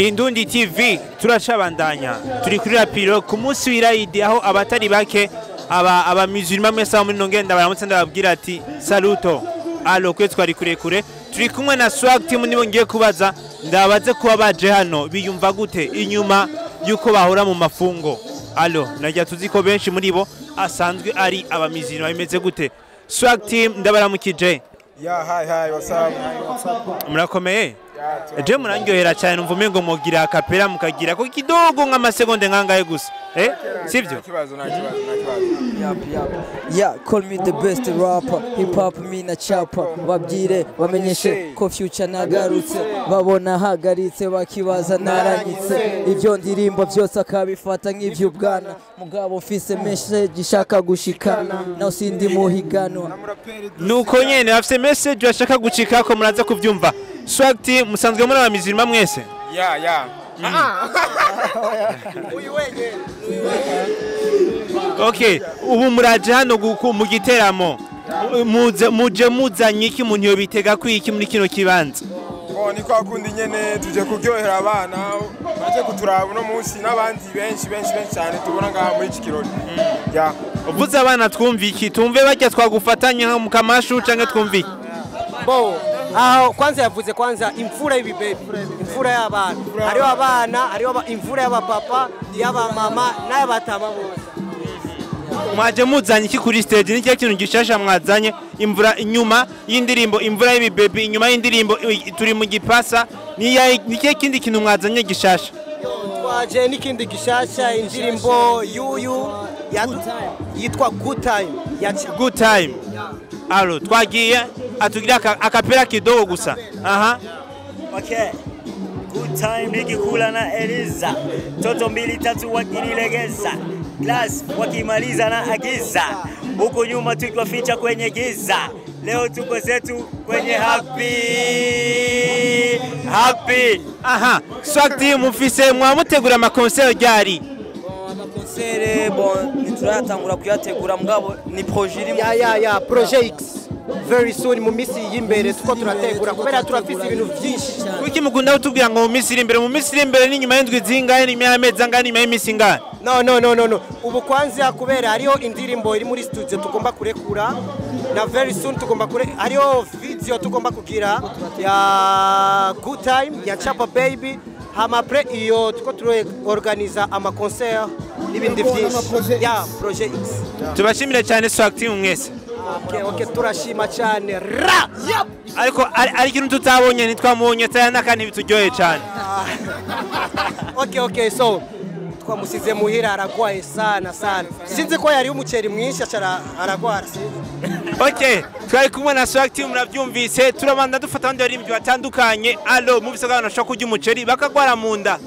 Indundi TV turacabandanya, turi kuri rapiro ku munsi w'irayidi, aho abatari bake aba musulman mwese aho muri nongenda baramutse, ndababwira ati saluto. Alo kwe twari kure kure, turi kumwe na Swag Team, nibo ngiye kubaza, ndabaze kuba baje hano biyumva gute inyuma yuko bahora mu mafungo. Alo najya tuzi ko benshi muri bo asanzwe ari abamizirima, bimeze gute? Swag Team, ndabaramukije. Yeah, hi, hi, what's up? Murakomeye? Je murandyohera cyane, numva umengo mugira acapella, mukagira ko kidogo nk'amasegonde nkangahe gusa, sivyo? Nta kibazo, nta kibazo, nta kibazo. Yap, yap. Yeah, call me the best rapper. Hip hop me na chapa. Babwire bamenyeshe ko future nagarutse. Babona hagaritse bakibaza naranyitse. Ibyo ndirimbo byose akabifata nk'ivy'ubwana. Mugabo mfise message ishaka gushikana. Naho sindi muhiganwa. Nuko nyene bafise message bashaka gucikako, muraza kuvyumva. Swag Team, musanzwe muri abamizirima mwese? Yeah. Uyu wenyine. Okay, ubu muraje hano mu giteramo, muze muje muzanye iki? Umuntu yobitega kwiki muri kino kibanza? Bo ni kwa kundi nyene, tuje kuryohera abana baje kuturaba uno munsi n'abandi benshi benshi benshi cyane tubona ngaha muri iki kirori. Yeah. Uvuze abana twumva iki? Tumve barya twagufatanya nka mu kamashu canke twumva iki? Bo aho kwanza yavuze kwanza imfura y'ibibebi, imfura y'abana, hariho abana, hariho imfura y'abapapa, y'abamama n'ay'abatama bose. Mwaje muzanye iki kuri stage? Ni kintu gishasha mwazanye? Imvura inyuma y'indirimbo imvura y'ibibebi, inyuma y'indirimbo turi mu gipasa, ni kihe kindi kintu mwazanye gishasha? Twaje n'ikindi gishasha, indirimbo yuyu yitwa Good Time ya Good Time. Alo twagiye, atugira acapella kidogo gusa, aha. Okay. Good time nikikula na Eliza, toto mbili tatu wakinilegeza, glass wakimaliza na agiza, huko nyuma tukiwaficha kwenye giza. Leo tuko zetu kwenye happy happy. Aha, Swag Team, mufise mwamutegura ama concert ryari? Ama concert, bon, ntituratangura kuyategura, mugabo ni projet iri mu Ya, projet X very soon, mu minsi y'imbere tuko turategura kubera turafise ibintu byinshi cyane. Kuki mukunda kutubwira ngo mu minsi iri imbere? Mu minsi iri imbere ni nyuma y'indwi zingahe? Ni nyuma y'amezi angahe? Ni nyuma y'iminsi ingahe? No, no, no, no, no, ubu kwanza kubera hariho indirimbo iri muri studio tugomba kurekura na very soon tugomba kure, hariho video tugomba kugira ya Good Time ya Chapa Baby, hama après iyo tuko organiza ama concert n'ibindi byinshi ya projet X. Tubashimire cyane, Swag Team mwese. Okay, turashima cyane ra. Ariko ari ikintu tutabonye, ntitwamubonye cyane n'akandi bituryoheye cyane. Okay, so twamusize muhira, aragwaye sana sana, sinzi ko yari umuceri mwinshi acara aragwara, sinzi. Okay, twari kumwe na Swag Team, murabyumvise. Turabanda dufata abandi baririmbyi batandukanye. Alo mubise ko abantu bashobora kurya umuceri bakagwara mu nda.